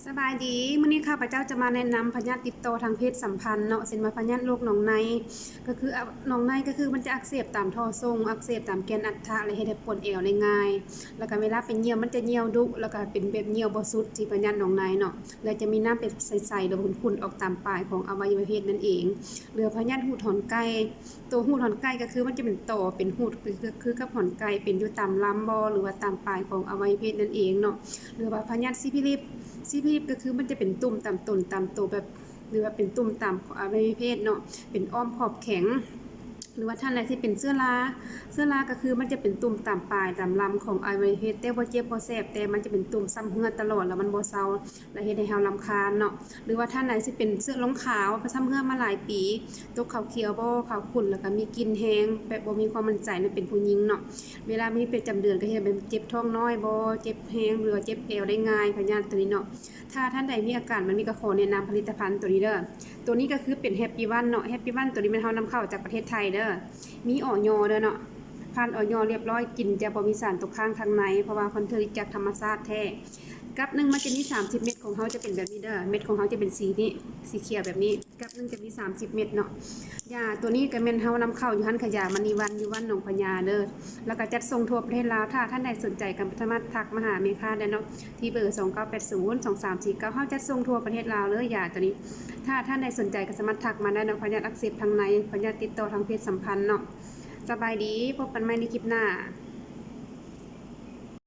ສະບາຍດີ ມື້ນີ້ຂ້າພະເຈົ້າຈະມາແນະນຳພະຍາດຕິດຕໍ່ທາງເພດສຳພັນເນາະ ເຊັ່ນວ່າພະຍາດໂລກໜອງໃນ ກໍຄື ອະ ໜອງໃນກໍຄືມັນຈະອັກເສບຕາມທໍ່ສົ່ງ ອັກເສບຕາມແກ່ນອັດຖະ ແລະ ເຮັດໃຫ້ປວດແອວໄດ້ງ່າຍ ແລ້ວກໍເວລາໄປຍ່ຽວມັນຈະຍ່ຽວດຸ ແລ້ວກໍເປັນແບບຍ່ຽວບໍ່ສຸດ ທີ່ພະຍາດໜອງໃນເນາະ ແລະ ຈະມີນ້ຳເປັນໃສໆ ຫຼືວ່າຂຸ່ນໆ ອອກຕາມປາຍຂອງອະໄວຍະວະເພດນັ້ນເອງ ເຫຼືອພະຍາດຫູດຫອນໄກ່ ໂຕຫູດຫອນໄກ່ກໍຄືມັນຈະເປັນຕໍ່ ເປັນຫູດ ຄື ຄືກັບຫອນໄກ່ ເປັນຢູ່ຕາມລຳບໍ ຫຼືວ່າຕາມປາຍຂອງອະໄວຍະເພດນັ້ນເອງເນາະ ຫຼືວ່າພະຍາດຊີພີລິດ ຊີພີລິດກໍຄືມັນຈະເປັນຕຸ່ມຕາມຕົນ ຕາມໂຕແບບ ຫຼືວ່າເປັນຕຸ່ມຕາມອະໄວຍະເພດເນາະ ເປັນອ້ອມຂອບແຂງ ຫຼືວ່າທ່ານໃດທີ່ເປັນເຊື້ອລາ ເຊື້ອລາກໍຄືມັນຈະເປັນຕຸ່ມຕາມປາຍຕາມລຳຂອງອະໄວຍະເພດ ແຕ່ບໍ່ເຈັບບໍ່ແສບ ແຕ່ມັນຈະເປັນຕຸ່ມຊ້ຳເຫື່ອຕະຫຼອດ ແລ້ວມັນບໍ່ເຊົາ ແລະ ເຮັດໃຫ້ເຮົາລຳຄານເນາະ ຫຼືວ່າທ່ານໃດທີ່ເປັນເຊື້ອລົງຂາວ ຊ້ຳເຫື່ອມາຫຼາຍປີ ຕົກຂາວຂຽວບໍ ຂາວຂຸ່ນ ແລ້ວກໍມີກິ່ນແຮງ ແບບບໍ່ມີຄວາມໝັ້ນໃຈນະ ເປັນຜູ້ຍິງເນາະ ເວລາມີປະຈຳເດືອນກໍເຮັດໃຫ້ແບບເຈັບທ້ອງນ້ອຍບໍ ເຈັບແຮງ ຫຼືວ່າເຈັບແອວໄດ້ງ່າຍ ພະຍາດໂຕນີ້ເນາະ ຖ້າທ່ານໃດມີອາການແບບນີ້ກໍຂໍແນະນຳຜະລິດຕະພັນໂຕນີ້ເດີ ໂຕນີ້ກໍຄືເປັນແຮັບປີວັນເນາະ ແຮັບປີວັນໂຕນີ້ແມ່ນເຮົານຳເຂົ້າຈາກປະເທດໄທເດີ ມີ ອ ຢ ເດີເນາະ ຜ່ານ ອ ຢ ລຽບຮ້ອຍ ກິນຈະບໍ່ມີສານຕົກຄ້າງທາງໃນ ເພາະວ່າມັນຜະລິດຈາກທຳມະຊາດແທ້ ກັບໜຶ່ງມັນຈະມີສາມສິບເມັດ ຂອງເຮົາຈະເປັນແບບນີ້ເດີ ເມັດຂອງເຮົາຈະເປັນສີນີ້ ສີຂຽວແບບນີ້ ກັບໜຶ່ງຈະມີສາມສິບເມັດເນາະ ຢາໂຕນີ້ກໍແມ່ນເຮົານຳເຂົ້າຢູ່ຮ້ານຂາຍຢາມະນີວັນ ຢູ່ວັດໜອງພະຍາເດີ ແລ້ວກໍຈັດສົ່ງທົ່ວປະເທດລາວ ຖ້າທ່ານໃດສົນໃຈກໍສາມາດທັກມາຫາແມ່ຄ້າໄດ້ເນາະ ທີ່ເບີສອງເກົ້າແປດສູນສອງສາມສີ່ເກົ້າ ເຮົາຈັດສົ່ງທົ່ວປະເທດລາວເລີຍຢາໂຕນີ້ ຖ້າທ່ານໃດສົນໃຈກໍສາມາດທັກມາໄດ້ເນາະ ພະຍາດອັກເສບທາງໃນ ພະຍາດຕິດຕໍ່ທາງເພດສຳພັນເນາະ ສະບາຍດີ ພົບກັນໃໝ່ໃນຄລິບໜ້າ.